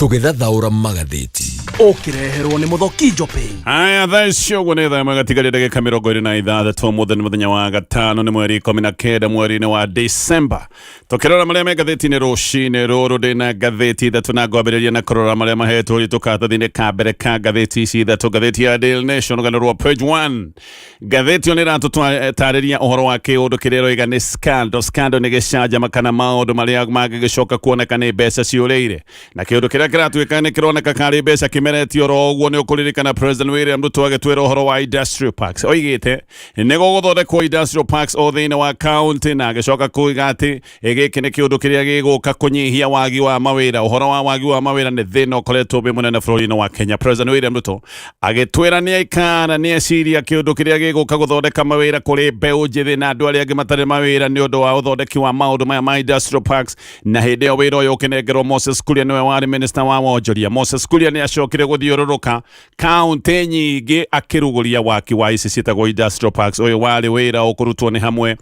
Tũgĩthathaũra magathĩti. Ũkĩreherwo nĩ Mũthoki Njopĩ. Haya, thaa icio ũguo nĩ thaa ĩmwe gatigaria ndagĩka 26. Ũmũthĩ nĩ mũthenya wa gatano, nĩ mweri 19 mweri-inĩ wa December. Tũkĩrora marĩa me ngathĩti-inĩ rũcinĩ rũrũ, ndĩna ngathĩti ithatũ na ngwambĩrĩria na kũrora marĩa mahetwo ũritũ karatathi-inĩ ka mbere ka ngathĩti ici ithatũ. Ngathĩti ya Daily Nation, rũgano rwa page 1. Ngathĩti ĩyo nĩ ĩratũtarĩria ũhoro wa kĩũndũ kĩrĩa ĩroiga nĩ scandal. Scandal nĩ gĩcanjama kana maũndũ marĩa mangĩgĩcoka kuoneka nĩ mbeca ciũrĩire. Na kĩũndũ kĩrĩa kĩratuĩka nĩ kĩroneka karĩ mbeca kĩmeretio oro ũguo. Nĩ ũkũririkana President William Ruto agĩtwĩra ũhoro wa industrial parks. Oigĩte nĩ gũgũthondekwo industrial parks o thĩinĩ wa county, na agĩcoka kuiga atĩ gĩkĩ nĩ kĩũndũ kĩrĩa gĩgũka kũnyihia wagi wa mawĩra. Ũhoro wa wagi wa mawĩra nĩ thĩna ũkoretwo wĩ mũnene bũrũri-inĩ wa Kenya. President William Ruto agĩtwĩra nĩ aikara nĩ eciria kĩũndũ kĩrĩa gĩgũka gũthondeka mawĩra kũrĩ mbeũ njĩthĩ na andũ arĩa angĩ matarĩ mawĩra nĩ ũndũ wa ũthondeki wa maũndũ maya ma industrial parks. Na hĩndĩ ĩyo wĩra ũyũ ũkĩnengerwo Moses Kuria, nĩwe warĩ minister wa wonjoria. Moses Kuria nĩ acokire gũthiũrũrũka kaunti nyingĩ akĩrugũria waki wa ici ciĩtagwo industrial parks. Ũyũ warĩ wĩra ũkũrutwo nĩ hamwe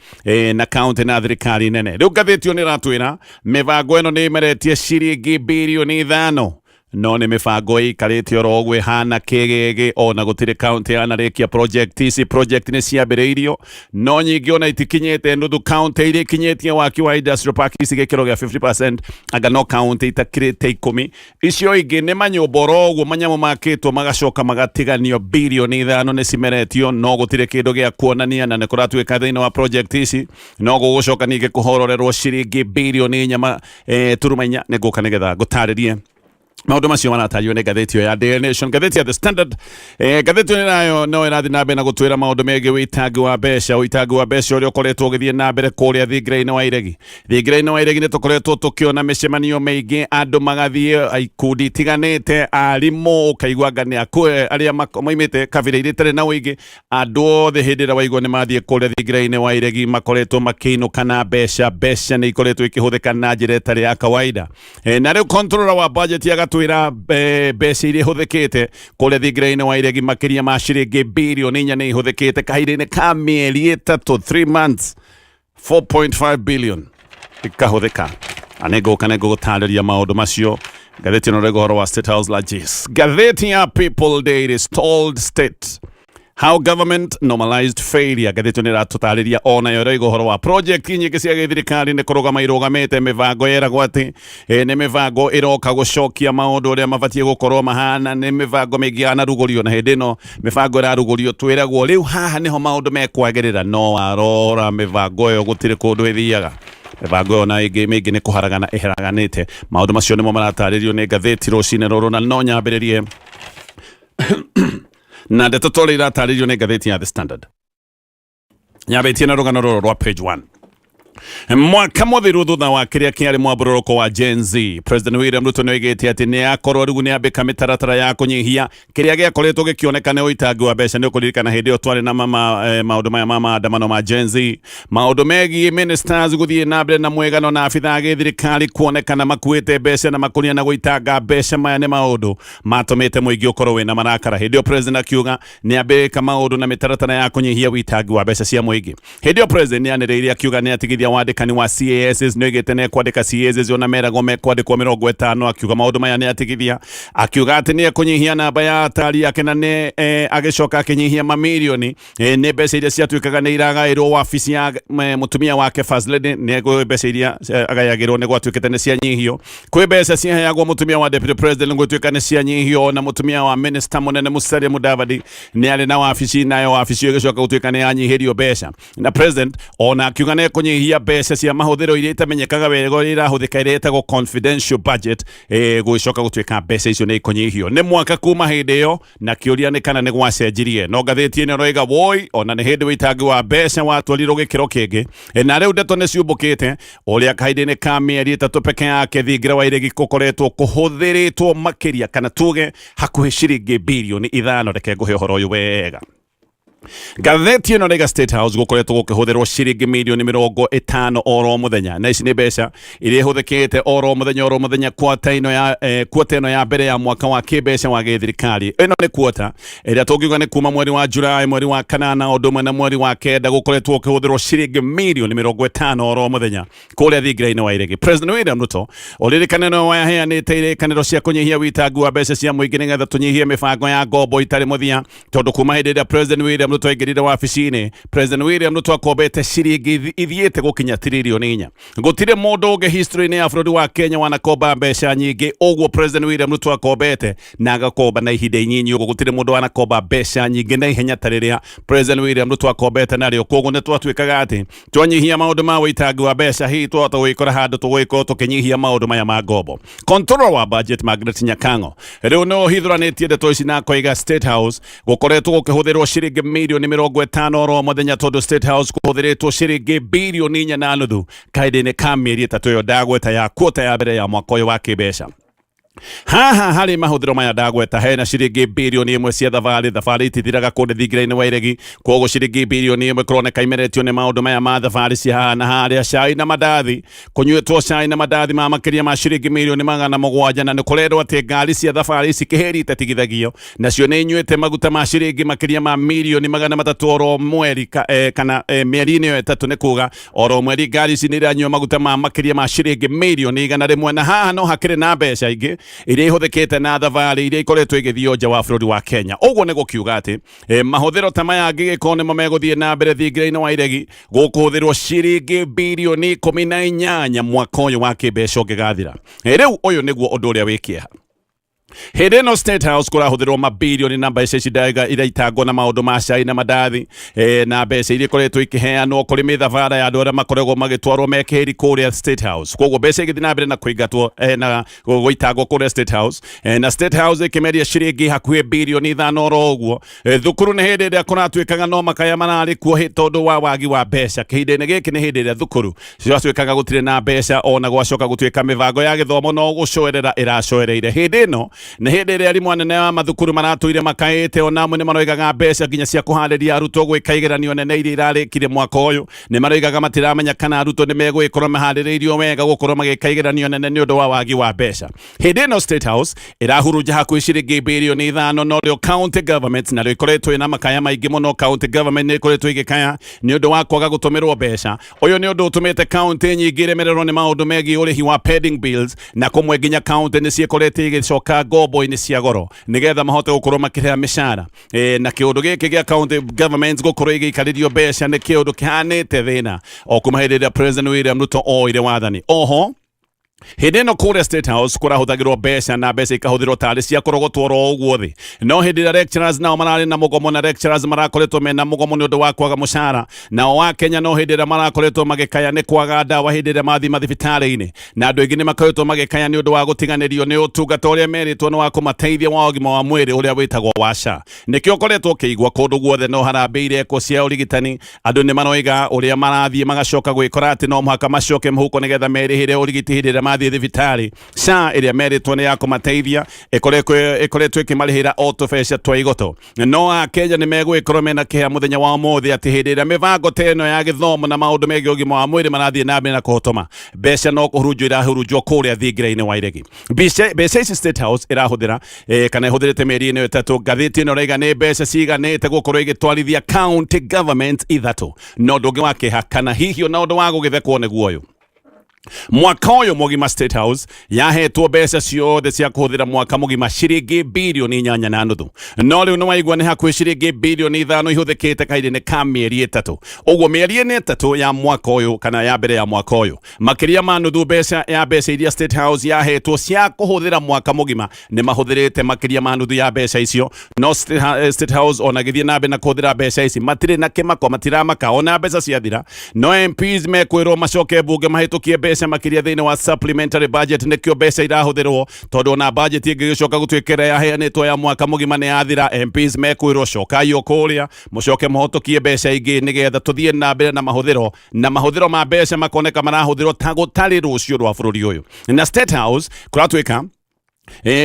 na kaunti na thirikari nene. Rĩu ngathĩti ĩyo nĩ ĩratwĩra mĩbango ĩno nĩ ĩmeretie ciringi birioni 5, no nĩ mĩbango ĩikarĩte oro ũguo ĩhana kĩgĩgĩ, ona gũtirĩ kaunti yanarĩkia project ici. Project nĩ ciambĩrĩirio, no nyingĩ ona itikinyĩte nuthu. Kaunti iria ikinyĩtie waki wa industrial park ici gĩkĩro gĩa 50% anga no kaunti itakĩrĩte 10. Icio ingĩ nĩ manyũmba oro ũguo, manyamũ makĩtwo magacoka magatiganio. Birioni 5 nĩ cimeretio, no gũtirĩ kĩndũ gĩa kuonania, na nĩ kũratuĩka thĩinĩ wa project ici no gũgũcoka ningĩ kũhororerwo ciringi birioni 4 turuma 4. Nĩ ngũka nĩgetha ngũtarĩrie maũndũ macio maratario nĩ ngathĩti ĩyo ya Daily Nation. Ngathĩti ya The Standard, ngathĩti ĩyo nayo no ĩrathiĩ na mbere na gũtwĩra maũndũ megiĩ ũitangi wa mbeca, ũitangi wa mbeca ũrĩa ũkoretwo ũgĩthiĩ na mbere kũrĩa thingira-inĩ wa iregi. Thingira-inĩ wa iregi nĩ tũkoretwo tũkĩona mĩcemanio mĩingĩ, andũ magathiĩ ikundi itiganĩte, arimũ, ũkaigua anga nĩ arĩa maumĩte kabira iria itarĩ na ũingĩ. Andũ othe hĩndĩ ĩrĩa waigua nĩ mathiĩ kũrĩa thingira-inĩ wa iregi makoretwo makĩinũka na mbeca. Mbeca nĩ ikoretwo ikĩhũthĩka na njĩra ĩtarĩ ya kawaida. Na rĩu controller wa budget agatwĩra mbeca iria ihũthĩkĩte kũrĩa thingira-inĩ wa iregi makĩria ma ciringi birioni 4 nĩ ihũthĩkĩte kahinda-inĩ ka mĩeri 3, 3 months, 4.5 billion ikahũthĩka. Na nĩ ngũka nĩ ngũgũtarĩria maũndũ macio. Ngathĩti ĩno rĩgo ũhoro wa State House largesse. Ngathĩti ya People Daily, stalled state: How government normalized failure. Ngathĩti ĩno ĩratũtarĩria onayo ĩroiga ũhoro wa project nyingĩ cia gĩthirikari nĩ kũrũgama irũgamĩte. Mĩbango yeragwo atĩ nĩ mĩbango ĩroka gũcokia maũndũ ũrĩa mabatiĩ gũkorwo mahana, nĩ mĩbango mĩingĩ yanarugũrio, na hĩndĩ ĩno mĩbango ĩrarugũrio twĩragwo rĩu haha nĩho maũndũ mekwagĩrĩra. No warora mĩbango ĩyo gũtirĩ kũndũ ĩthiaga. Mĩbango ĩyo na ĩngĩ mĩingĩ nĩ kũharagana ĩharaganĩte. Maũndũ macio nĩmo maratarĩrio nĩ ngathĩti rũcinĩ rũrũ, na no nyambĩrĩrie na ndeto torĩa iratarĩrio nĩ ngathĩti ya The Standard. Nyambĩtie na rũgano rũrũ rwa page 1. Mwaka mũthiru thutha wa kĩrĩa kĩarĩ mwambũrũrũko wa Gen Z, President William Ruto nĩ oigĩte atĩ nĩ akorwo rĩu nĩ ambĩka mĩtaratara ya kũnyihia kĩrĩa gĩakoretwo gĩkĩoneka nĩ ũitangi wa mbeca. Nĩ ũkũririkana hĩndĩ ĩyo twarĩ na mama, maũndũ maya ma maandamano ma Gen Z, maũndũ megiĩ ministers gũthiĩ na mbere na mwĩgano na abithaa a gĩthirikari kuonekana makuĩte mbeca na makũnia na gũitanga mbeca. Maya nĩ maũndũ matũmĩte mũingĩ ũkorwo wĩna marakara. Hĩndĩ ĩyo president akiuga nĩ ambĩka maũndũ na mĩtaratara ya kũnyihia ũitangi wa mbeca cia mũingĩ. Hĩndĩ ĩyo president nĩ anĩrĩire akiuga nĩ atigithia wandĩkani wa CASs. Nĩ oigĩte nĩ ekwandĩka CASs ona meragwo mekwandĩkwo 50. Akiuga maũndũ maya nĩ atigithia, akiuga atĩ nĩ ekũnyihia namba ya atari ake, na nĩ agĩcoka akĩnyihia mamirioni nĩ mbeca iria ciatuĩkaga nĩ iragaĩrwo wabici ya mũtumia wake First Lady. Nĩ mbeca iria agayagĩrwo nĩ gwatuĩkĩte nĩ cianyihio. Kwĩ mbeca ciaheagwo mũtumia wa deputy president, gwĩtuĩka nĩ cianyihio. Na mũtumia wa minister mũnene Musalia Mudavadi nĩ arĩ na wabici, nayo wabici ĩyo ĩgĩcoka gũtuĩka nĩ yanyihĩrio mbeca. Na president ona akiuga nĩ ekũnyihia mbeca cia mahũthĩro iria itamenyekaga wega ũrĩa irahũthĩka, iria ĩtagwo confidential budget, gũgĩcoka gũtuĩka mbeca icio nĩ ikũnyihio. Nĩ mwaka kuma hĩndĩ ĩyo, na kĩũria nĩ kana nĩ gwacenjirie. No ngathĩti ĩno ĩroiga woi, ona nĩ hĩndĩ ũitangi wa mbeca watwarirwo gĩkĩro kĩngĩ. Na rĩu ndeto nĩ ciumbũkĩte ũrĩa kahinda-inĩ ka mĩeri 3 peke yake thingira wa iregi gũkoretwo kũhũthĩrĩtwo makĩria, kana tuge hakuhĩ ciringi birioni 5. Reke ngũhe ũhoro ũyũ wega. Ngathĩti ĩno rĩga State House gũkoretwo gũkĩhũthĩrwo ciringi mirioni 50 oro mũthenya, na ici nĩ mbeca iria ihũthĩkĩte oro mũthenya oro mũthenya kwata ĩno ya quarter ĩno ya mbere ya mwaka wa kĩmbeca wa gĩthirikari. Ĩno nĩ quarter ĩrĩa tũngiuga nĩ kuma mweri wa July, mweri wa kanana, ũndũ ũmwe na mweri wa kenda, gũkoretwo gũkĩhũthĩrwo ciringi mirioni 50 oro mũthenya kũrĩa thingira-inĩ wa iregi. President William Ruto ũririkane nĩwe waheanĩte irĩkanĩro cia kũnyihia witangu wa mbeca cia mũingĩ nĩgetha tũnyihie mĩbango ya ngombo itarĩ mũthia, tondũ kuma hĩndĩ ĩrĩa President William Ruto aingĩrire wabici-inĩ, President William Ruto akombete ciringi ithiĩte gũkinya tiririoni 4. Gũtirĩ mũndũ ũngĩ history-inĩ ya bũrũri wa Kenya wanakomba mbeca nyingĩ ũguo President William Ruto akombete, na agakomba na ihinda inyinyi ũguo. Gũtirĩ mũndũ wanakomba mbeca nyingĩ na ihenya ta rĩrĩa President William Ruto akombete narĩo. Koguo nĩ twatuĩkaga atĩ twanyihia maũndũ ma wĩitangi wa mbeca, hihi twahota gwĩkora handũ tũgũgĩkorwo tũkĩnyihia maũndũ maya ma ngombo. Controller wa budget Margaret Nyakango rĩu nĩ ũhithũranĩtie ndeto ici na akoiga State House gũkoretwo gũkĩhũthĩrwo ciringi mirioni 50 oro mũthenya, tondũ State House kũhũthĩrĩtwo ciringi birioni 4.5 kahinda-inĩ ka mĩeri 3 ĩyo ndagweta ya quarter ya mbere ya mwaka ũyũ wa kĩmbeca. Haha harĩ mahũthĩro maya ndagweta hena ciringi birioni 1 cia thabarĩ. Thabarĩ itithiraga kũndũ thingira-inĩ wa iregi, koguo ciringi birioni 1 kũroneka imeretio nĩ maũndũ maya ma thabarĩ cia haha na harĩa. Cai na mandathi, kũnyuĩtwo cai na mandathi ma makĩria ma ciringi mirioni 700, na nĩ kũrerwo atĩ ngari cia thabarĩ ici kĩhĩri itatigithagio nacio nĩ inyuĩte maguta ma ciringi makĩria ma mirioni 300 oro mweri kana mĩeri-inĩ ĩyo 3. Nĩ kuga oro mweri ngari ici nĩ iranyua maguta ma makĩria ma ciringi mirioni 100, na haha no hakĩrĩ na mbeca ingĩ iria ihũthĩkĩte na thabarĩ iria ikoretwo igĩthio nja wa bũrũri wa Kenya. Ũguo nĩ gũkiuga atĩ mahũthĩro ta maya angĩgĩkorwo nĩmo megũthiĩ na mbere thingira-inĩ wa iregi, gũkũhũthĩrwo ciringi birioni 18 mwaka ũyũ wa kĩmbeca ũngĩgathira. Rĩu ũyũ nĩguo ũndũ ũrĩa wĩ kĩeha. Hĩndĩ ĩno State House kũrahũthĩrwo mabirioni na mbeca ici ndaiga iraitangwo na maũndũ ma cai na mandathi, na mbeca iria ikoretwo ikĩheanwo kũrĩ mĩthabara ya andũ arĩa makoragwo magĩtwarwo mekĩhĩri kũrĩa State House. Koguo mbeca igĩthiĩ na mbere na kũingatwo na gũitangwo kũrĩa State House, na State House ĩkĩmeria ciringi hakuhĩ birioni 5 oro ũguo. Thukuru nĩ hĩndĩ ĩrĩa kũratuĩkaga no makaya mararĩ kuo tondũ wa wagi wa mbeca. Kĩhinda-inĩ gĩkĩ nĩ hĩndĩ ĩrĩa thukuru ciatuĩkaga gũtirĩ na mbeca, ona gwacoka gũtuĩka mĩbango ya gĩthomo no gũcoerera ĩracoereire. Hĩndĩ ĩno nĩ hĩndĩ ĩrĩa arimũ anene a mathukuru maratũire makaĩte, ona amwe nĩ maroigaga mbeca nginya cia kũharĩria arutwo gwĩka igeranio nene iria irarĩkire mwaka ũyũ. Nĩ maroigaga matiramenya kana arutwo nĩ megũgĩkorwo maharĩrĩirio wega gũkorwo magĩka igeranio nene nĩ ũndũ wa wagi wa mbeca. Hĩndĩ ĩno State House ĩrahurunja hakuhĩ ciringi birioni 5, norĩo county government narĩo ikoretwo ĩna makaya maingĩ mũno. County government nĩ ikoretwo ĩgĩkaya nĩ ũndũ wa kwaga gũtũmĩrwo mbeca. Ũyũ nĩ ũndũ ũtũmĩte county nyingĩ iremererwo nĩ maũndũ megiĩ ũrĩhi wa pending bills, na kũmwe nginya county nĩ ciĩkorete igĩcoka ngombo-inĩ cia goro nĩgetha mahote gũkorwo makĩrĩha mĩcara. Na kĩũndũ gĩkĩ gĩa county governments gũkorwo igĩikarĩrio mbeca nĩ kĩũndũ kĩhanĩte thĩna o kuma hĩndĩ ĩrĩa President William Ruto oire wathani. Oho hĩndĩ ĩno kũrĩa State House kũrahũthagĩrwo mbeca na mbeca ikahũthĩrwo tarĩ cia kũrogotwo oro ũguo thĩ, no hĩndĩ ĩrĩa lecturers nao mararĩ na mũgomo, na lecturers marakoretwo mena mũgomo nĩ ũndũ wa kwaga mũcara, nao wa Kenya no hĩndĩ ĩrĩa marakoretwo magĩkaya nĩ kwaga ndawa hĩndĩ ĩrĩa mathiĩ mathibitarĩ-inĩ, na andũ aingĩ nĩ makoretwo magĩkaya nĩ ũndũ wa gũtiganĩrio nĩ ũtungata ũrĩa merĩtwo nĩ wa kũmateithia wa ũgima wa mwĩrĩ ũrĩa wĩtagwo wa SHA. Nĩkĩo ũkoretwo ũkĩigua kũndũ guothe no harambĩ irekwo cia ũrigitani. Andũ nĩ maroiga ũrĩa marathiĩ magacoka gwĩkora atĩ no mũhaka macoke mũhuko nĩgetha merĩhĩre ũrigiti hĩndĩ ĩrĩa mathiĩ thibitarĩ. SHA ĩrĩa merĩtwo nĩ ya kũmateithia ĩkoretwo ĩkĩmarĩhĩra o tũbeca twa igoto. No akenya nĩ megũgĩkorwo mena kĩeha mũthenya wa ũmũthĩ atĩ hĩndĩ ĩrĩa mĩbango ta ĩno ya gĩthomo na maũndũ megiĩ ũgima wa mwĩrĩ marathiĩ na mbere na kũhotoma, mbeca no kũhurunjwo irahurunjwo kũrĩa thingira-inĩ wa iregi. Mbeca ici State House ĩrahũthĩra kana ĩhũthĩrĩte mĩeri ĩno 3, ngathĩti ĩno ĩraiga nĩ mbeca ciganĩte gũkorwo ĩgĩtwarithia county government 3. No ũndũ ũngĩ wa kĩeha kana hihi ona ũndũ wa gũgĩthekwo nĩguo ũyũ: mwaka ũyũ mũgima State House yahetwo mbeca ciothe cia kũhũthĩra mwaka mũgima ciringi birioni 8.5, no rĩu nĩ waigua nĩ hakuhĩ ciringi birioni 5 ihũthĩkĩte kahinda-inĩ ka mĩeri 3. Ũguo mĩeri ĩno 3 ya mwaka ũyũ kana ya mbere ya mwaka ũyũ, makĩria ma nuthu mbeca ya mbeca iria State House yahetwo cia kũhũthĩra mwaka mũgima nĩ mahũthĩrĩte makĩria ma nuthu ya mbeca icio. No State House ona gĩthiĩ na mbere na kũhũthĩra mbeca ici, matirĩ na kĩmako, matiramaka ona mbeca ciathira. No MPs mekwĩrwo macoke mbunge mahĩtũkie mbeca makĩria thĩinĩ wa supplementary budget. Nĩkĩo mbeca irahũthĩrwo, tondũ ona budget ĩngĩgĩcoka gũtuĩka ĩrĩa yaheanĩtwo ya mwaka mũgima nĩ yathira, MPs mekwĩrwo cokai o kũrĩa mũcoke mũhotũkie mbeca ingĩ nĩgetha tũthiĩ na mbere na mahũthĩro, na mahũthĩro ma mbeca makoneka marahũthĩrwo ta gũtarĩ rũciũ rwa bũrũri ũyũ. Na State House kũratuĩka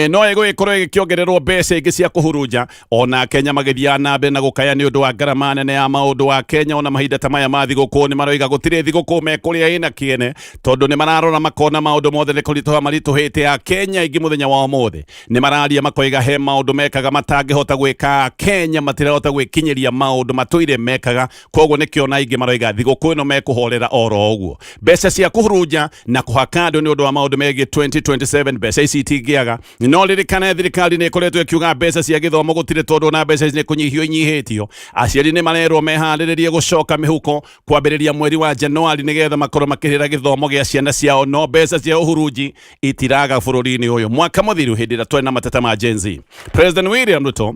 No ĩgũgĩkorwo ĩgĩkĩongererwo mbeca ingĩ cia kũhurunja. Ona Kenya magĩthiaga na mbere na gũkaya nĩ ũndũ wa ngarama nene ya maũndũ wa Kenya, ona mahinda ta maya ma thigũkũ nĩ maroiga gũtirĩ thigũkũ mekũrĩa ĩna kĩene, tondũ nĩ mararora makona maũndũ mothe nĩ kũritũha maritũhĩte. A Kenya aingĩ mũthenya wa ũmũthĩ nĩ mararia makoiga he maũndũ mekaga matangĩhota gwĩka. Kenya matirahota gwĩkinyĩria maũndũ matũire mekaga, koguo nĩkĩo na aingĩ maroiga thigũkũ ĩno mekũhorera oro ũguo. Mbeca cia kũhurunja na kũhaka andũ nĩ ũndũ wa maũndũ megiĩ 2027, mbeca ici itingĩaga. No ririkane thirikari nĩ ĩkoretwo ĩkiuga mbeca cia gĩthomo gũtirĩ, tondũ na mbeca ici nĩ kũnyihio inyihĩtio. Aciari nĩ marerwo meharĩrĩrie gũcoka mĩhuko kwambĩrĩria mweri wa Januari nĩgetha makorwo makĩrĩra gĩthomo gĩa ciana ciao, no mbeca cia ũhurunji itiraga bũrũri-inĩ ũyũ. Mwaka mũthiru hĩndĩ ĩrĩa twarĩ na mateta ma Gen Z, President William Ruto,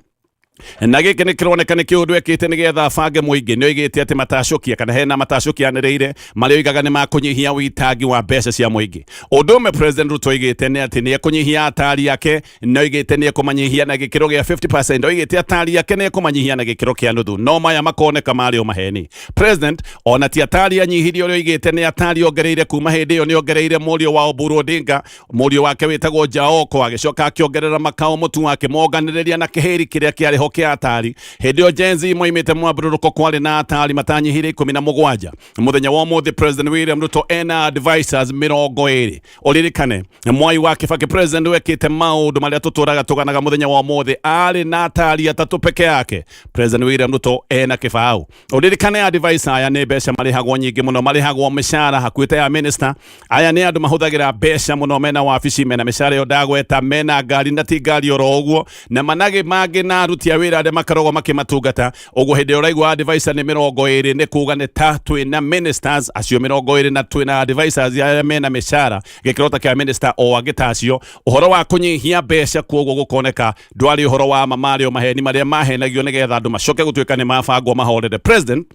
na gĩkĩ nĩ kĩroneka nĩ kĩũndũ ekĩte nĩgetha abange mũingĩ, nĩ oigĩte atĩ matacũkia kana hena matacũkia anĩrĩire marĩa oigaga nĩ makũnyihia ũitangi wa mbeca cia mũingĩ. Ũndũ ũmwe President Ruto oigĩte nĩ atĩ nĩ ekũnyihia atari ake, nĩ oigĩte nĩ ekũmanyihia na gĩkĩro gĩa 50%. Oigĩte atari ake nĩ ekũmanyihia na gĩkĩro kĩa nuthu, no maya makoneka marĩ o maheni. President ona ti atari anyihirie, ũrĩa oigĩte nĩ atari ongereire. Kuma hĩndĩ ĩyo nĩ ongereire mũriũ wa Oburu Odinga, mũriũ wake wĩtagwo Jaoko, agĩcoka akĩongerera Makao Mũtu, akĩmonganĩrĩria na kĩhĩri kĩrĩa kĩarĩ ho kĩa atari. Hĩndĩ ĩyo Gen Z moimĩte mwambũrũrũko, kwarĩ na atari matanyihire 17. Mũthenya wa ũmũthĩ President William Ruto ena advisors 20. Ũririkane Mwai wa Kibaki, president wekĩte maũndũ marĩa tũtũraga tũganaga mũthenya wa ũmũthĩ, arĩ na atari atatũ peke yake. President William Ruto ena kĩbaũ. Ũririkane advisor aya nĩ mbeca marĩhagwo nyingĩ mũno, marĩhagwo mĩcara hakuhĩ ta ya minister. Aya nĩ andũ mahũthagĩra mbeca mũno, mena wabici, mena mĩcara ĩyo ndagweta, mena ngari na ti ngari oro ũguo, na managĩ mangĩ, na aruti a wĩra arĩa makoragwo makĩmatungata. Ũguo hĩndĩ ĩrĩa ũraigua advisor nĩ 20, nĩ kuga nĩ ta twĩna ministers acio 20 na twĩna advisors arĩa mena mĩcara gĩkĩro ta kĩa minister o angĩ ta acio. Ũhoro wa kũnyihia mbeca kuoguo gũkoneka ndwarĩ ũhoro wa ma, marĩ o maheni marĩa mahenagio nĩgetha andũ macoke gũtuĩka nĩ mabangwo mahorere. President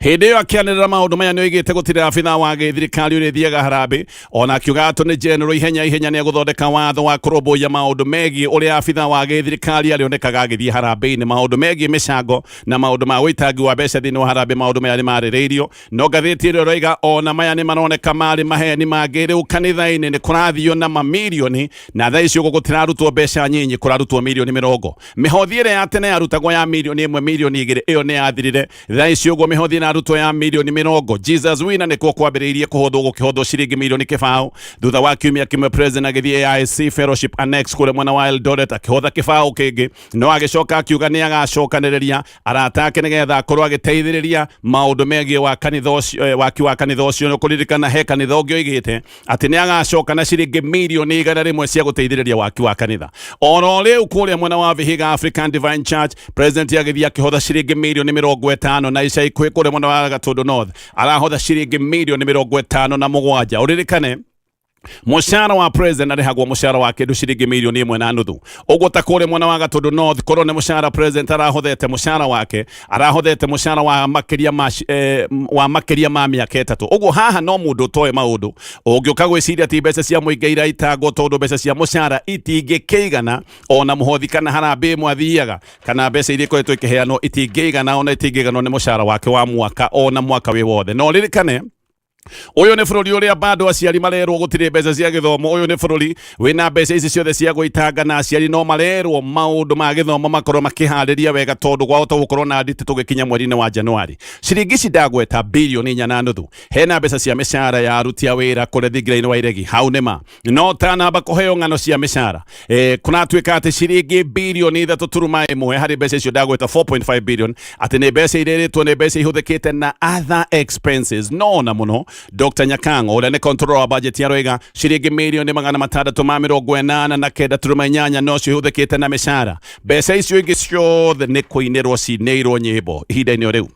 hĩndĩ ĩyo akĩanĩrĩra maũndũ maya nĩ oigĩte gũtirĩ abithaa wa gĩthirikari ũrĩthiaga harambĩ, ona akiuga atĩ nĩ general ihenya ihenya nĩ egũthondeka watho wa kũrũmbũiya maũndũ megiĩ ũrĩa abithaa wa gĩthirikari arĩonekaga agĩthiĩ harambĩ-inĩ. Maũndũ megiĩ mĩcango na maũndũ ma ũitangi wa mbeca thĩinĩ wa harambĩ, maũndũ maya nĩ marĩrĩirio, no ngathĩti ĩrĩa ĩroiga ona maya nĩ maroneka marĩ maheni mangĩ. Rĩu kanitha-inĩ nĩ kũrathio na mamirioni, na thaa ici ũguo gũtirarutwo mbeca nyinyi, kũrarutwo mirioni mĩrongo. Mĩhothi ĩrĩa ya tene yarutagwo ya 1 mirioni, 2 mirioni, ĩyo nĩ yathirire. Thaa ici ũguo mĩhothi ĩrarutwo ya mirioni 20. Jesus Winner nĩkuo kwambĩrĩirie kũhothwo, gũkĩhothwo ciringi 20 mirioni. Thutha wa kiumia kĩmwe president agĩthiĩ AIC Fellowship Annex kũrĩa mwena wa Eldoret akĩhotha kĩbaũ kĩngĩ, no agĩcoka akiuga nĩ agacokanĩrĩria arata ake nĩgetha akorwo agĩteithĩrĩria maũndũ megiĩ wa kanitha ũcio, waki wa kanitha ũcio. Nĩ ũkũririkana he kanitha ũngĩ oigĩte atĩ nĩ agacoka na ciringi 100 mirioni cia gũteithĩrĩria waki wa kanitha. Oro rĩu kũrĩa mwena wa Vihiga African Divine Church, president agĩthiĩ akĩhotha ciringi 50 mirioni, na ica ikuhĩ kũrĩa mwena wa Gatundu North arahotha ciringi 57 mirioni. Ũririkane mũcara wa president arĩhagwo mũcara wa kĩndũ ciringi 1.5 mirioni. Ũguo ta kũrĩa mwena wa Gatundu North, korwo nĩ mũcara president arahothete, mũcara wake arahothete mũcara wa makĩria ma, wa makĩria ma mĩaka 3. Ũguo haha no mũndũ ũtoĩ maũndũ ũngĩũka gwĩciria ti mbeca cia mũingĩ iraitangwo, tondũ mbeca cia mũcara itingĩkĩigana ona mũhothi kana harambĩ ĩmwe athiaga, kana mbeca iria ikoretwo ikĩheanwo itingĩigana, ona itingĩiganwo nĩ mũcara wake wa mwaka ona mwaka wĩ wothe. No ririkane ũyũ nĩ bũrũri ũrĩa bado aciari marerwo gũtirĩ mbeca cia gĩthomo. Ũyũ nĩ bũrũri wĩna mbeca ici ciothe cia gũitanga, na aciari no marerwo maũndũ ma gĩthomo makorwo makĩharĩria wega, tondũ gwahota gũkorwo na nditi tũgĩkinya mweri-inĩ wa Januari. Ciringi ici ndagweta 4.5 birioni, hena mbeca cia mĩcara ya aruti a wĩra kũrĩa thingira-inĩ wa iregi hau nĩma, no tanamba kũheo ng'ano cia mĩcara, kũratuĩka atĩ ciringi 3.1 birioni harĩ mbeca icio ndagweta 4.5 billion, atĩ nĩ mbeca irĩrĩtwo nĩ mbeca ihũthĩkĩte na other expenses. No na mũno Dr. Nyakango, ũrĩa nĩ controller wa budget, aroiga ciringi 689.8 mirioni nocio ihũthĩkĩte na mĩcara. Mbeca icio ingĩ ciothe nĩ kũinĩrwo cinĩirwo nyĩmbo ihinda-inĩ o rĩu.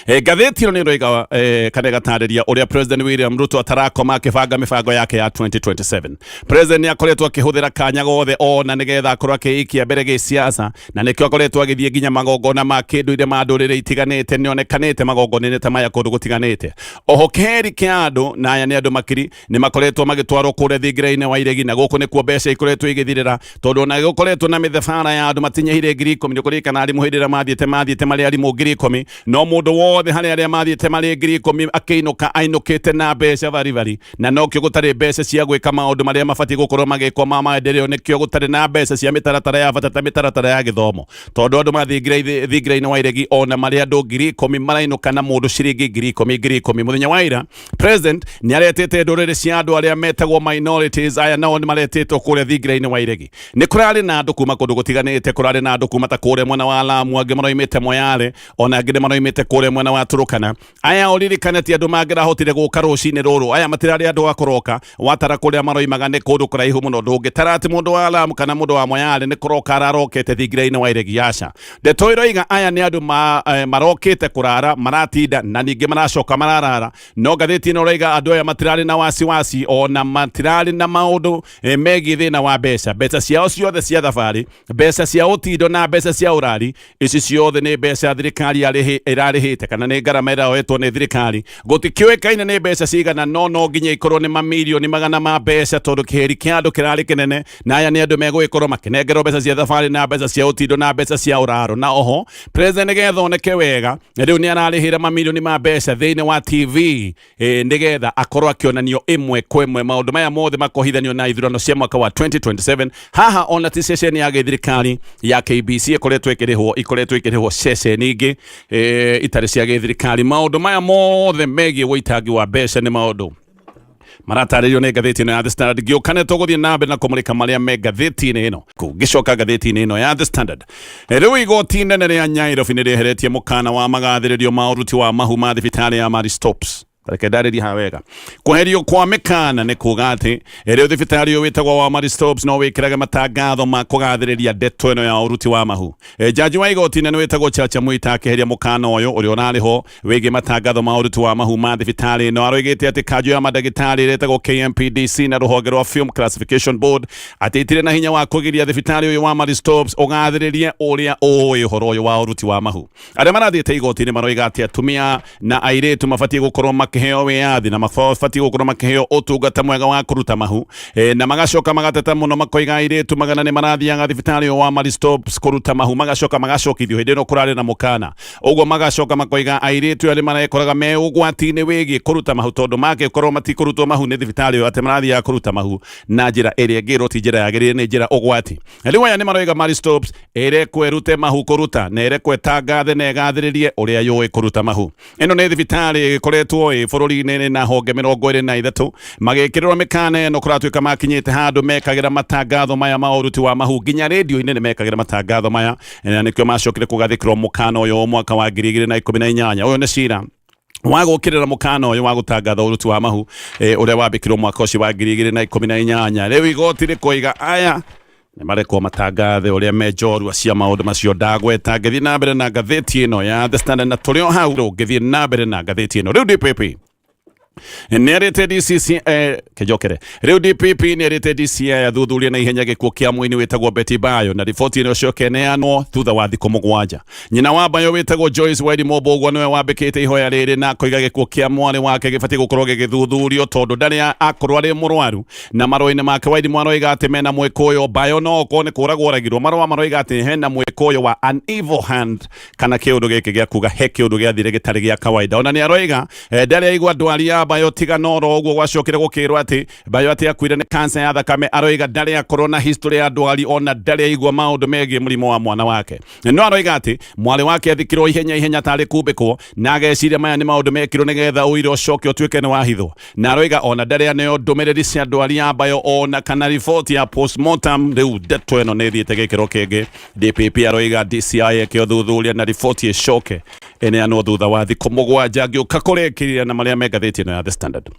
Ngathĩti ĩno nĩ ĩroiga kana ĩgatarĩria ũrĩa President William Ruto atarakoma akĩbanga mĩbango yake ya 2027. President nĩ akoretwo akĩhũthĩra kanya gothe ona nĩgetha akorwo akĩikia mbere gĩsiasa, na nĩkĩo akoretwo agĩthiĩ nginya magongona ma kĩndũire ma ndũrĩrĩ itiganĩte. Nĩonekanĩte magongona-inĩ ta maya kũndũ gũtiganĩte. Oho kĩheri kĩa andũ, na aya nĩ andũ makiri, nĩ makoretwo magĩtwarwo kũrĩa thingira-inĩ wa iregi, na gũkũ nĩkuo mbeca ikoretwo igĩthirĩra, tondũ ona gũkoretwo na mĩthabara ya andũ matinyihire 10,000. Nĩ kũririkana arimũ hĩndĩ ĩrĩa mathiĩte marĩ arimũ 10,000, no mũndũ Mũndũ wothe harĩ arĩa mathiĩte marĩ 10,000 akĩinũka ainũkĩte na mbeca baribari, na nokĩo gũtarĩ mbeca cia gwĩka maũndũ marĩa mabatiĩ gũkorwo magĩkwo ma maendeleo. Nĩkĩo gũtarĩ na mbeca cia mĩtaratara ya bata ta mĩtaratara ya gĩthomo, tondũ andũ mathiĩ thingira-inĩ wa iregi ona marĩ andũ 10,000 marainũka na mũndũ ciringi 10,000 10,000. Mũthenya wa ira president nĩ aretĩte ndũrĩrĩ cia andũ arĩa metagwo minorities. Aya nao nĩ maretĩtwo kũrĩa thingira-inĩ wa iregi. Nĩ kũrarĩ na andũ kuma kũndũ gũtiganĩte, kũrarĩ na andũ kuma ta kũrĩa mwena wa Lamu, angĩ maroimĩte Moyale, ona angĩ nĩ maroimĩte kũrĩa mwena wa Turukana. Aya ũririkane ti andũ mangĩrahotire gũka rũcinĩ rũrũ, aya matirarĩ andũ a kũroka. Watara kũrĩa maroimaga nĩ kũndũ kũraihu mũno, ndũngĩtara atĩ mũndũ wa Lamu kana mũndũ wa Moyale nĩ kũroka ararokete thingira-inĩ wa iregi. Aca, ndeto ĩroiga aya nĩ andũ marokĩte kũrara, maratinda na ningĩ maracoka mararara. No ngathĩti ĩno ĩroiga andũ aya matirarĩ na wasiwasi ona matirarĩ na maũndũ megiĩ thĩna wa mbeca. Mbeca ciao ciothe cia thabarĩ, mbeca cia ũtindo na mbeca cia ũrari, ici ciothe nĩ mbeca thirikari ĩrarĩhĩte kana nĩ ngarama ĩraoetwo nĩ thirikari. Gũtikĩũĩkaine nĩ mbeca cigana, no no nginya ikorwo nĩ mamirioni magana ma mbeca, tondũ kĩhĩri kĩa andũ kĩrarĩ kĩnene, na aya nĩ andũ megũgĩkorwo makĩnengerwo mbeca cia thabarĩ na mbeca cia ũtindo na mbeca cia ũraro. Na oho president nĩgetha oneke wega rĩu nĩ ararĩhĩra mamirioni ma mbeca thĩinĩ wa TV nĩgetha akorwo akĩonanio ĩmwe kwa ĩmwe. Maũndũ maya mothe makohithanio na ithurano cia mwaka wa 2027. Haha ona ti ceceni ya gĩthirikari ya KBC ĩkoretwo ĩkĩrĩhwo, ikoretwo ĩkĩrĩhwo ceceni ingĩ itarĩ cia gĩthirikari. Maũndũ maya mothe megiĩ ũitangi wa mbeca nĩ maũndũ maratarĩrio nĩ ngathĩti ĩno ya The Standard. Ngĩũka nĩ tũgũthiĩ na mbere na kũmũrĩka marĩa me ngathĩti-inĩ ĩno. Ngĩcoka ngathĩti-inĩ ĩno ya The Standard, rĩu igoti inene rĩa Nyairobi nĩ rĩeheretie mũkana wa magathĩrĩrio ma ũruti wa mahu ma thibitarĩ ya Marie Stopes. Reke ndarĩrie haha wega. Kweherio kwa mĩkana nĩ kuga atĩ rĩu thibitarĩ ũyũ wĩtagwo wa Marie Stopes no wĩkĩrage matangatho ma kũgathĩrĩria ndeto ĩno ya ũruti wa mahu. Jaji wa igoti inene wĩtagwo Chacha Mwita akĩeheria mũkana ũyũ ũrĩa ũrarĩ ho wĩgiĩ matangatho ma ũruti wa mahu ma thibitarĩ ĩno. Aroigĩte atĩ kanjũ ya mandagĩtarĩ ĩrĩa ĩtagwo KMPDC na rũhonge rwa Film Classification Board atĩ itirĩ na hinya wa kũgiria thibitarĩ ũyũ wa Marie Stopes ũgathĩrĩrie ũrĩa ũĩ ũhoro ũyũ wa ũruti wa mahu. Arĩa marathiĩte igoti-inĩ maroiga atĩ atumia na airĩtu mabatiĩ gũkorwo makĩheo wĩyathi na mabatiĩ gũkorwo makĩheo ũtungata mwega wa kũruta mahu, na magacoka magateta mũno makoiga airĩtu magana nĩ marathiaga thibitarĩ ũyũ wa Marie Stopes kũruta mahu, magacoka magacokithio hĩndĩ ĩno kũrarĩ na mũkana ũguo. Magacoka makoiga airĩtu aya nĩ marekoraga me ũgwati-inĩ wĩgiĩ kũruta mahu, tondũ mangĩkorwo matikũrutwo mahu nĩ thibitarĩ ũyũ, atĩ marathiaga kũruta mahu na njĩra ĩrĩa ĩngĩrwo ti njĩra yagĩrĩire, nĩ njĩra ũgwati. Rĩu aya nĩ maroiga Marie Stopes ĩrekwo ĩrute mahu kũruta na ĩrekwo ĩtangathe na ĩgathĩrĩrie ũrĩa yũĩ kũruta mahu. Ĩno nĩ thibitarĩ ĩkoretwo ĩ bũrũri-inĩ na honge 23. Magĩkĩrĩrwo mĩkana ĩno kũratuĩka makinyĩte handũ mekagĩra matangatho maya ma ũruti wa mahu nginya rĩndio-inĩ nĩ mekagĩra matangatho maya, na nĩkĩo macokire kũgathĩkĩrwo mũkana ũyũ mwaka wa 2018. Ũyũ nĩ cira wa gũkĩrĩra mũkana ũyũ wa gũtangatha ũruti wa mahu ũrĩa wambĩkirwo mwaka ũcio wa 2018. Rĩu igoti rĩkoiga aya nĩ marekwo matangathe ũrĩa me njorua cia maũndũ macio ndagweta. Ngĩthiĩ na mbere na ngathĩti ĩno ya The Standard, na tũrĩ o hau ngĩthiĩ na mbere na ngathĩti ĩno, rĩu DPP nĩ arĩte DCC, kĩnjokere, rĩu DPP nĩ arĩte DCI athuthurie na ihenya gĩkuũ kĩa mũini wĩtagwo Betty Bayo, na riboti ĩno ĩcoke ĩneanwo thutha wa thikũ 7. Nyina wa Bayo wĩtagwo Joyce Wairimu Mbũgua nĩwe wambĩkĩte ihoya rĩrĩ na akoiga gĩkuũ kĩa mwarĩ wake gĩbatiĩ gũkorwo gĩgĩthuthurio tondũ ndarĩ akorwo arĩ mũrwaru. Na marũa-inĩ make Wairimu aroiga atĩ mena mwĩkũĩo Bayo no okorwo nĩ kũragwo oragirwo. Marũa maroiga atĩ hena mwĩkũĩo wa an evil hand, kana kĩũndũ gĩkĩ gĩa kuga he kĩũndũ gĩathire gĩtarĩ gĩa kawaida. Ona nĩ aroiga ndarĩ aigua ndwari ya Bayo tiga noro ũguo gwacokire gũkĩrwo atĩ Bayo atĩ akuire nĩ cancer ya thakame. Aroiga ndarĩ akorwo na history ya ndwari ona ndarĩ aigua maũndũ megiĩ mũrimũ wa mwana wake. No aroiga atĩ mwarĩ wake athikirwo ihenya ihenya tarĩ kumbĩkwo, na ageciria maya nĩ maũndũ mekirwo nĩgetha ũira ũcoke ũtuĩke nĩ wahithwo. Na aroiga ona ndarĩ aneo ndũmĩrĩri cia ndwari ya Bayo ona kana riboti ya postmortem. Rĩu ndeto ĩno nĩ ĩthiĩte gĩkĩro kĩngĩ. DPP aroiga DCI eke ũthuthuria na riboti ĩcoke ĩneanwo thutha wa thikũ 7. Ngĩũka kũrĩkĩrĩria na marĩa me ngathĩti ĩno ya The Standard,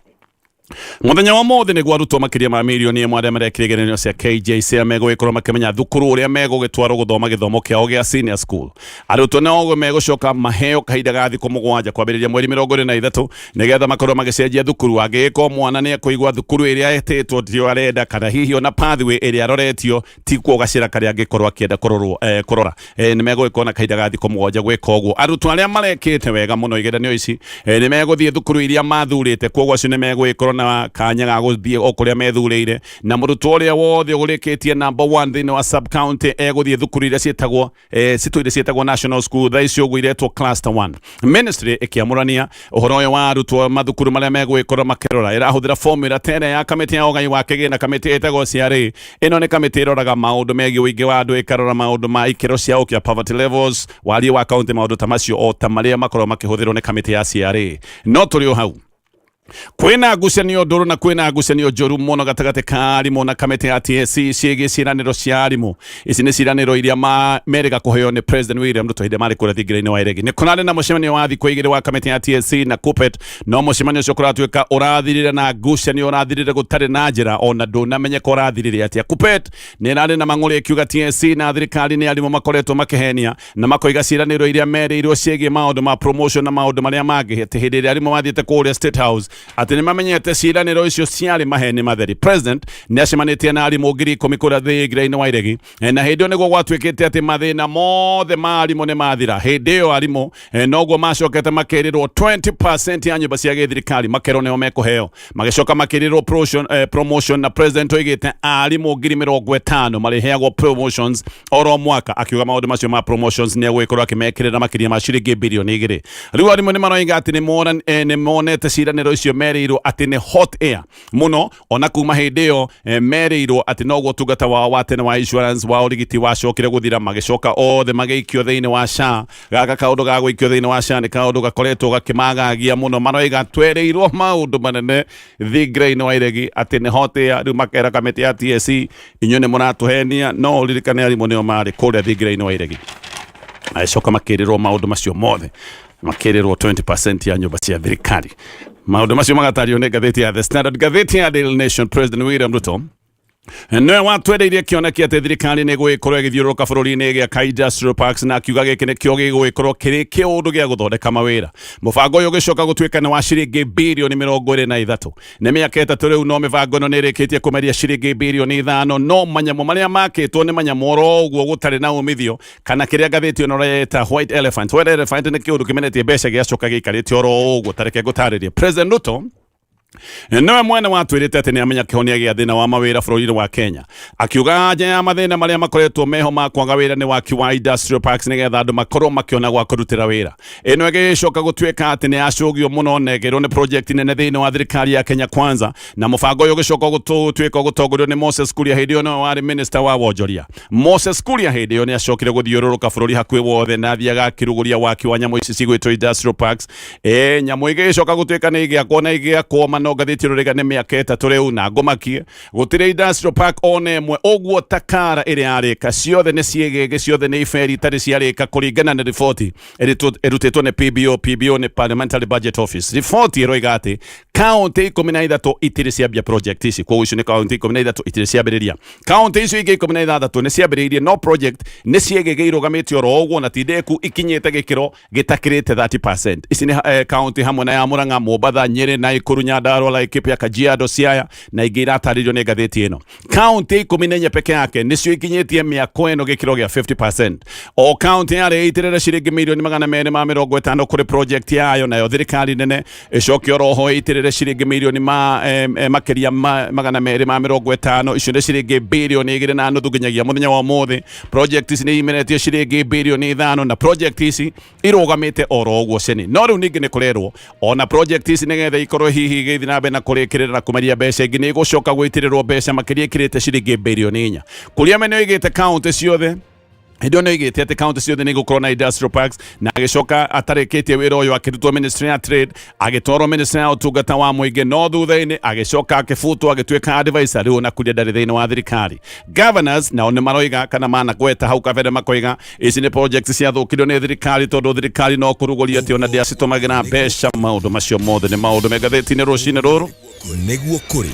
Mũthenya wa mũthĩ nĩguo arutwo makĩria ma 1 million arĩa marekire igeranio cia KJSEA megũgĩkorwo makĩmenya thukuru ũrĩa megũgĩtwarwo gũthoma gĩthomo kĩao gĩa senior school. Arutwo nao megũcoka maheo kahinda ga thikũ 7 kwambĩrĩria mweri 23 nĩgetha makorwo magĩcenjia thukuru, angĩgĩkorwo mwana nĩ ekũigua thukuru ĩrĩa etĩtwo tio arenda, kana hihi ona pathway ĩrĩa aroretio tikuo gacĩra karĩa angĩkorwo akĩenda kũrorwo kũrora. Nĩ megũgĩkorwo na kahinda ga thikũ 7 gwĩka ũguo. Arutwo arĩa marekĩte wega mũno igeranio ici nĩ megũthiĩ thukuru iria mathurĩte, koguo acio nĩ megũgĩkorwo na kanya ga gũthiĩ o kũrĩa methurĩire, na mũrutwo ũrĩa wothe ũrĩkĩtie number 1 thĩinĩ wa sub county egũthiĩ thukuru iria ciĩtagwo citũire ciĩtagwo national school, thaa ici ũguo iretwo cluster 1. Ministry ĩkĩamũrania ũhoro ũyũ wa arutwo mathukuru marĩa megũgĩkorwo makĩrora, ĩrahũthĩra formula ta ĩrĩa ya kamĩtĩ ya ũgai wa kĩgĩna, kamĩtĩ ĩtagwo CRA. Ĩno nĩ kamĩtĩ ĩroraga maũndũ megiĩ ũingĩ wa andũ, ĩkarora maũndũ ma ikĩro cia ũkĩa, poverty levels, wariĩ wa kaunti, maũndũ ta macio o ta marĩa makoragwo makĩhũthĩrwo nĩ kamĩtĩ ya CRA. No tũrĩ o hau, kwĩna ngucanio ndũrũ na kwĩna ngucanio njũru mũno gatagatĩ ka arimũ na kamĩtĩ ya TSC ciĩgiĩ ciĩranĩro cia arimũ. Ici nĩ ciĩranĩro iria merĩga kũheo nĩ President William Ruto hĩndĩ marĩ kũrĩa thingira-inĩ wa Iregi. Nĩ kũrarĩ na mũcemanio wa thikũ igĩrĩ wa kamĩtĩ ya TSC na KUPPET, no mũcemanio ũcio kũratuĩka ũrathirire na ngucanio, ũrathirire gũtarĩ na njĩra ona ndũnamenyeka ũrathirire atĩa. KUPPET nĩ ĩrarĩ na mang'ũrĩ ĩkiuga TSC na thirikari nĩ arimũ makoretwo makĩhenia, na makoiga ciĩranĩro iria merĩirwo ciĩgiĩ maũndũ ma promotion na maũndũ marĩa mangĩ, atĩ hĩndĩ ĩrĩa arimũ mathiĩte kũrĩa State House atĩ nĩ mamenyete ciĩranĩro icio ciarĩ maheni matheri. President nĩ acemanĩtie na arimũ 10,000 kũrĩa thingira-inĩ wa Iregi, na hĩndĩ ĩyo nĩguo gwatuĩkĩte atĩ mathĩna mothe ma arimũ nĩ mathira. Hĩndĩ ĩyo arimũ noguo macokete makĩrĩrwo 20% ya nyũmba cia gĩthirikari, makerwo nĩo mekũheo, magĩcoka makĩrĩrwo promotion, na president oigĩte arimũ 50,000 marĩheagwo promotions oro mwaka, akiuga maũndũ macio ma promotions nĩ egũgĩkorwo akĩmekĩrĩra makĩria ma ciringi 2 birioni. Rĩu arimũ nĩ maroiga atĩ nĩ monete ciĩranĩro icio merĩirwo atĩ nĩ hot air mũno, ona kuma hĩndĩ ĩyo merĩirwo atĩ noguo ũtungata wao wa tene wa insurance wa ũrigiti wacokire gũthira, magĩcoka othe magĩikio thĩinĩ wa SHA. Gaka kaũndũ ga gũikio thĩinĩ wa SHA nĩ kaũndũ gakoretwo gakĩmagagia mũno. Maroiga twerĩirwo maũndũ manene thingira-inĩ wa Iregi atĩ nĩ hot air, rĩu makera kamĩtĩ ya TSC, inyuĩ nĩ mũratũhenia. No ũririkane arimũ nĩo marĩ kũrĩa thingira-inĩ wa Iregi, agĩcoka makĩrĩrwo maũndũ macio mothe, makĩrĩrwo 20% ya nyũmba cia thirikari. Maũndũ macio magatario nĩ ngathĩti ya The Standard. Ngathĩti ya Daily Nation, President William Ruto nĩwe watwereirie kĩoneki atĩ thirikari nĩ ĩgũgĩkorwo ĩgĩthiũrũrũka bũrũri-inĩ ĩgĩaka industrial parks, na akiuga gĩkĩ nĩkĩo gĩgũgĩkorwo kĩrĩ kĩũndũ gĩa gũthondeka mawĩra. Mũbango ũyũ ũgĩcoka gũtuĩka nĩ wa ciringi 23 birioni. Nĩ mĩaka 3 rĩu, no mĩbango ĩno nĩ ĩrĩkĩtie kũmeria ciringi 5 birioni, no manyamũ marĩa makĩtwo nĩ manyamũ oro ũguo gũtarĩ na umithio, kana kĩrĩa ngathĩti ĩno ĩreta white elephant. White elephant nĩ kĩũndũ kĩmenetie mbeca gĩacoka gĩikarĩte oro ũguo. Tareke ngũtarĩrie. President Ruto nĩwe mwene watwĩrĩte atĩ nĩ amenya kĩhonia gĩa thĩna wa mawĩra bũrũri-inĩ wa Kenya, akiuga nja ya mathĩna marĩa makoretwo meho ma kwaga wĩra nĩ waki wa industrial parks, nĩgetha andũ makorwo makĩona gwa kũrutĩra wĩra. Ĩno ĩgĩcoka gũtuĩka atĩ nĩ yacũgio mũno na ĩkĩrwo nĩ project nene thĩinĩ wa thirikari ya Kenya Kwanza, na mũbango ũyũ ũgĩcoka gũtuĩka ũgũtongorio nĩ Moses Kuria. Hĩndĩ ĩyo nĩwe warĩ minister wa wonjoria. Moses Kuria hĩndĩ ĩyo nĩ acokire gũthiũrũrũka bũrũri hakuhĩ wothe na athiaga akĩrugũria waki wa nyamũ ici cigwĩtwo industrial parks. Nyamũ igĩcoka gũtuĩka nĩ igĩakwo na igĩakwo ma, no ngathĩti ĩno rĩga nĩ mĩaka 3 rĩu na ngũmakie gũtirĩ industrial park ona ĩmwe ũguo takara ĩrĩa yarĩka. Ciothe nĩ ciĩgĩgĩ, ciothe nĩ iberi itarĩ ciarĩka, kũringana na riboti ĩrutĩtwo nĩ PBO. PBO nĩ Parliamentary Budget Office. Riboti ĩroiga atĩ kaunti 13 itirĩ ciambia project ici. Koguo icio nĩ kaunti 13 itirĩ ciambĩrĩria. Kaunti icio ingĩ 16 nĩ ciambĩrĩirie, no project nĩ ciĩgĩgĩ irũgamĩtio oro ũguo na ti ndĩku, ikinyĩte gĩkĩro gĩtakĩrĩte 30%. Ici nĩ kaunti hamwe na ya Murang'a, Mombatha, Nyeri, Nakuru, Nyandarua, Laikipia, Kajiado, Siaya na ingĩ iratarĩrio nĩ ngathĩti ĩno. Kaunti 14 peke yake nĩcio ikinyĩtie mĩako ĩno gĩkĩro gĩa 50%. O kaunti yarĩ ĩitĩrĩre ciringi 250 mirioni kũrĩ project yayo, nayo thirikari nene ĩcoke oroho ĩitĩrĩre ciringi mirioni ma, makĩria ma, 250. Icio nĩ ciringi 2.5 birioni. Nginyagia mũthenya wa ũmũthĩ project ici nĩ imeretie ciringi 5 birioni, na project ici irũgamĩte oro ũguo ceni. No rĩu ningĩ nĩ kũrerwo ona project ici nĩgetha ikorwo hihi igĩthiĩ na mbere na kũrĩkĩrĩra na kũmeria mbeca ingĩ, nĩ igũcoka gwĩtĩrĩrwo mbeca makĩria ikĩrĩte ciringi 4 birioni. Kũrĩa mene oigĩte kaunti ciothe, hĩndĩ ĩyo nĩ oigĩte atĩ kaunti ciothe nĩ igũkorwo na industrial parks, na agĩcoka atarĩkĩtie wĩra ũyũ akĩrutwo ministry ya trade, agĩtwarwo ministry ya ũtungata wa mũingĩ, no thutha-inĩ agĩcoka akĩbutwo agĩtuĩka advisor. Rĩu ona kuria ndarĩ thĩinĩ wa thirikari. Governors nao nĩ maroiga kana managweta hau kabere, makoiga ici nĩ project ciathũkirio nĩ thirikari, tondũ thirikari no kũrugũria atĩ ona ndĩacitũmagĩra mbeca. Maũndũ macio mothe nĩ maũndũ me ngathĩti-inĩ rũcinĩ rũrũ. Nĩguo kũrĩ.